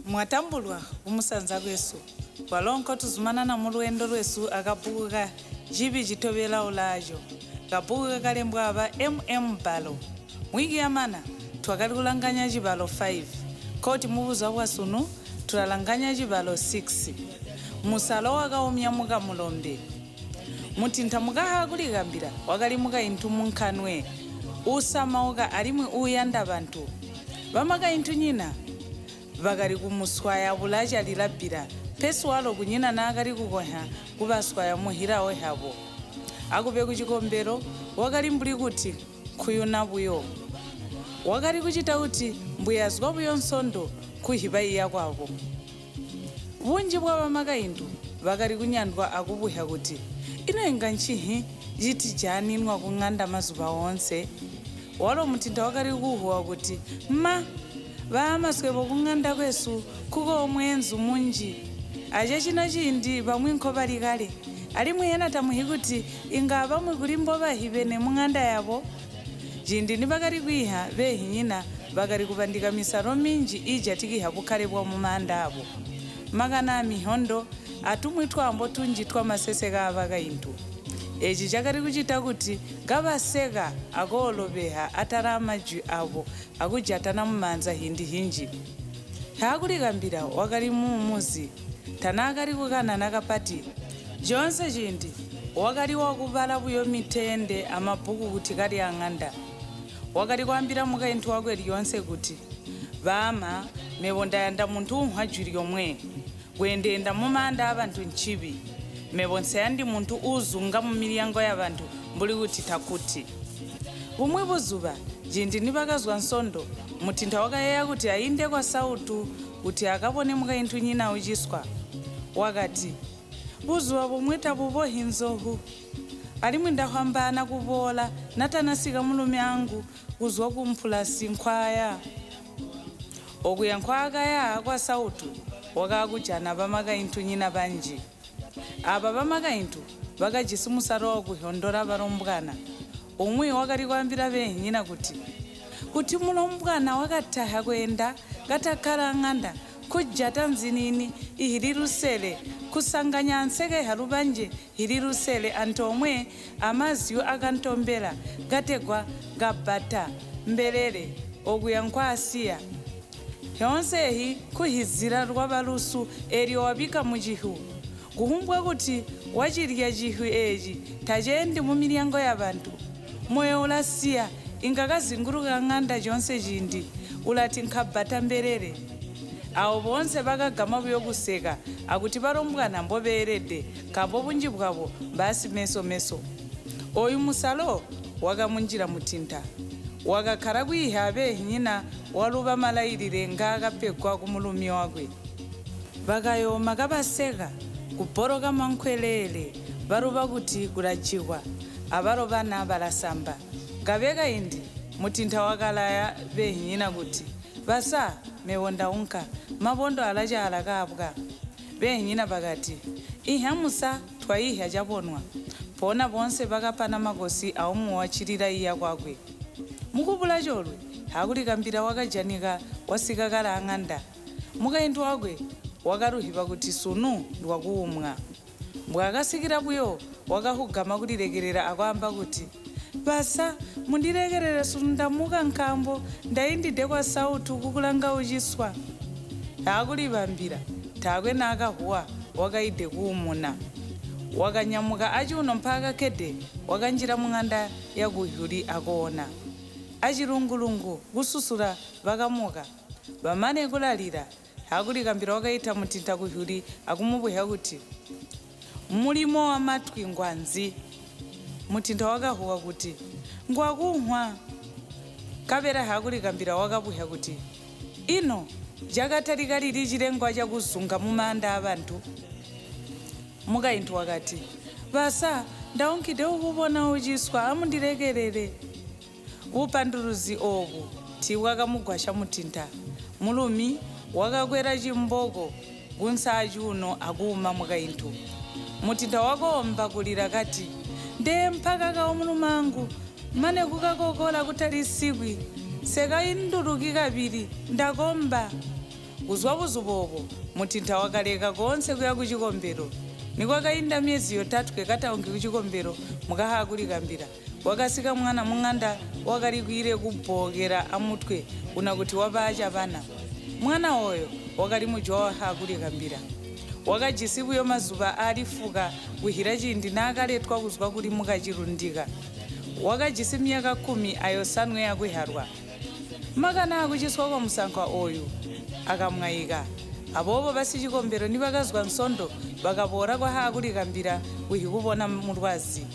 Mwatambulwa kumusanza kwesu, kwalo nkotuzumanana mulweendo lwesu akabbuku ka Cibi Citobela Ulaaco, kabbuku kakalembwa aba MM. Barlow. Mwiki yamana, twakali kulanganya cibalo 5, nkokuti mubuzuba bwasunu tulalanganya cibalo 6. Musalo wakaumya muka mulombe. Mutinta mukaha kulikambila wakali mukaintu munkanwe, uusamauka alimwi uuyanda bantu. Bamakaintunyina bakali kumuswaya bulaca lilabbila, pesi walo kunyina naakali kukonhya kubaswaya muhilawo hyabo. Akube kucikombelo wakali mbuli kuti nkuyuna buyo. Wakali kucita kuti mbuyazwa buyo nsondo nkuhyiba iya kwabo. Bunji bwa bamakaintu bakali kunyandwa akubuhya kuti, Ino inga ncinhi citijaninwa kung'anda mazuba oonse? Walo Mutinta wakali kuhwuwa kuti, Ma! Baama swebo kung'anda kwesu nkuko mweenzu munji. Acecino ciindi bamwi nkobali kale. Alimwi hena tamuhi kuti inga abamwi kuli mbobahibene mung'anda yabo? Ciindi nibakali kwiiha, beehinyina bakali kubandika misalo minji iijatikihya bukkale bwamumaanda aabo, makani aamihondo, atumwi twaambo tunji twamaseseke aabakaintu. Eeci cakali kucita kuti kabaseka akoolobeha atala amajwi aabo akujatana mumaanza hiindi hinji. Haakulikambila wakali muumuzi, tanaakali kukanana kapati. Coonse ciindi wakali wakubala buyo miteende amabbuku kuti kali aŋanda. Wakali kwaambila mukaintu wakwe lyoonse kuti, Baama, mebo ndayanda muntu uumvwa jwi lyomwe. Kweendeenda mumaanda aabantu ncibi. Mebo nseyandi muntu uuzunga mumilyango yabantu mbuli kuti takkuti. Bumwi buzuba, ciindi nibakazwa nsondo, Mutinta wakayeeya kuti ainde kwa Sautu kuti akabone mukaintunyina uciswa. Wakati, Buzuba bomwe tabubohi nzohu. Alimwi ndahwambaana kuboola natanasika mulumiangu kuzwa kumpulasi nkwaaya. Okuya nkwaakaya kwa Sautu wakaakujana bamakaintunyina banji. Aaba bamakaintu bakajisi musalo wakuhyondola balombwana. Umwi wakali kwaambila beenhinyina kuti, Kuti mulombwana wakatahya kweenda katakkala aŋanda, nkujata nzinini ihili lusele, kusanganya anseke hyalubanje hili lusele antoomwe amazhyu akantombela kategwa kabbata mbelele okuya nkwaasiya. Hyoonse ehi nkuhizila lwaba lusu eelyo wabika mucihyu. Kuhumbwa kuti wacilya cihyu eeci taceendi mumilyango yabantu. Moyo ulasiya, inga kazinguluka ŋanda coonse ciindi, ulati nkabbata mbelele. Awo boonse bakagama buyo kuseka akuti balombwana mbobeelede nkaambo bunji bwabo mbaasimeso-meso. Ooyu musalo wakamunjila Mutinta. Wakakkala kwiiha abeehinyina waluba malailile ngaakapegwa kumulumi wakwe. Bakayooma kabaseka, kubboloka mankweleele, baluba kuti kulajikwa, abalo bana balasamba. Kabe kaindi, Mutinta wakalaya beehinyina kuti, Basa, mebo ndaunka, mabondo alacaala kaabwa. Beenhinyina bakati, Inhya musa, twaihya cabonwa. Mpoona boonse bakapana makosi aumwi waccilila iya kwakwe. Mukubula coolwe, Haakulikambila wakajanika wasika kale aŋanda. Mukaintu wakwe wakaluhiba kuti sunu ndwakuumwa. Mbwaakasikila buyo, wakahwugama kulilekelela akwaamba kuti, Basa, mundilekelele sunu ndamuka nkaambo ndaindide kwa Sautu kukulanga uciswa. Haakulibambila, taakwe naakahwuwa, wakaide kuumuna. Wakanyamuka acuuno mpaakakkede, wakanjila muŋanda yakuhyuli akoona. Acilungulungu kususula bakamuka. Bamane kulalila, Haakulikambila wakaita Mutinta kuhyuli akumubuhya kuti, Mulimo wamatwi ngwanzi? Mutinta wakahwuwa kuti, Ngwakunhwa. Nkabela Haakulikambila wakabuhya kuti, Ino cakatalika lili cilengwa cakuzunga mumaanda aabantu? Mukaintu wakati, Basa, ndaunkide kukubona uciswa, amundilekelele. Bupanduluzi oobu tiibwakamugwasya Mutinta. Mulumi wakakwela cimboko kunsi aacuuno akuuma mukaintu. Mutinta wakoomba kulila kati, Ndeempa kaka omulumaangu, mane kukakokola kutalisikwi. Nsekainduluki kabili, ndakomba. Kuzwa buzuba oobo, Mutinta wakaleka koonse kuya kucikombelo. Nikwakainda myezi yotatwe kataunki kucikombelo muka Haakulikambila, kwakasika mwana muŋanda wakali kwiile kubbookela amutwe una kuti waba acabana. Mwana ooyo wakali mujwa wa Haakulikambila. Wakajisi buyo mazuba aali fuka kuhila ciindi naakaletwa kuzwa kuli mukacilundika. Wakajisi myaka kkumi ayosanwe yakuhyalwa. Makani aakuciswa kwamusankwa ooyu akamwaika. Aboobo basicikombelo nibakazwa nsondo bakaboola kwa Haakulikambila kuhikubona mulwazi.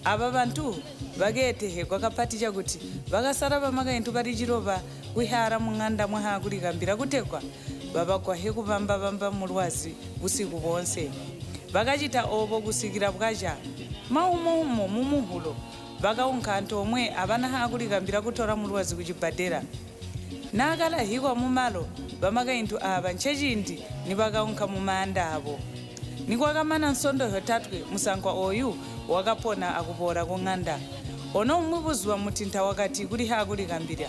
Aaba bantu bakeetehegwa kapati cakuti bakasala bamakaintu bali ciloba kuhyaala muŋanda mwa Haakulikambila kutegwa babagwahe kubamba-bamba mulwazi busiku boonse. Bakacita oobo kusikila bwaca. Mahumo-humo mu Muhulo bakaunka antoomwe abana Haakulikambila kutola mulwazi kucibbadela. Naakalahikwa mumalo, bamakaintu aaba nceciindi nibakaunka mumaanda aabo. Nikwakamana nsondo zyotatwe, musankwa ooyu wakapona akuboola kuŋanda. Ono bumwi buzuba Mutinta wakati kuli Haakulikambila,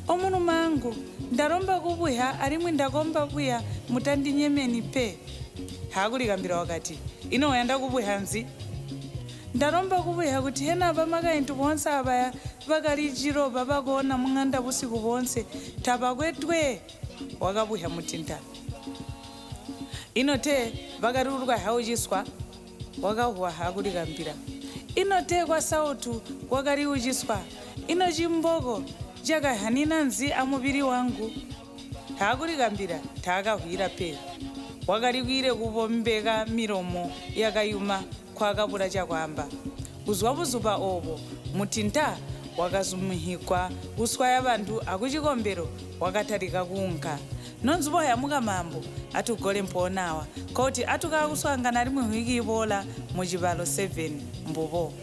Omulumaangu, ndalomba kubuya alimwi ndakomba buya mutandinyemeni pe. Haakulikambila wakati, Ino uyanda kubuya nzi? Ndalomba kubuya kuti hena bamakaintu boonse aabaya bakali ciloba bakoona muŋanda busiku boonse tabakwetwe? Wakabuya Mutinta. Ino tee bakali ulwaha uciswa? Wakahuwa Haakulikambila. Ino tee kwa Sautu kwakali uciswa? Ino cimboko cakahanina nzi amubili wangu? Haakulikambila taakahwiila pe. Wakali kwiile kubombeka milomo yakayuma nkwaakabula cakwaamba. Kuzwa buzuba oobo, Mutinta wakazumihigwa kuswaya bantu akucikombelo wakatalika kuunka. Nonzubo ya mukamaambo atugole mpoona aawa, nkokuti atukaakuswaangana alimwi mvwiki iboola mucibalo 7. Mbubo.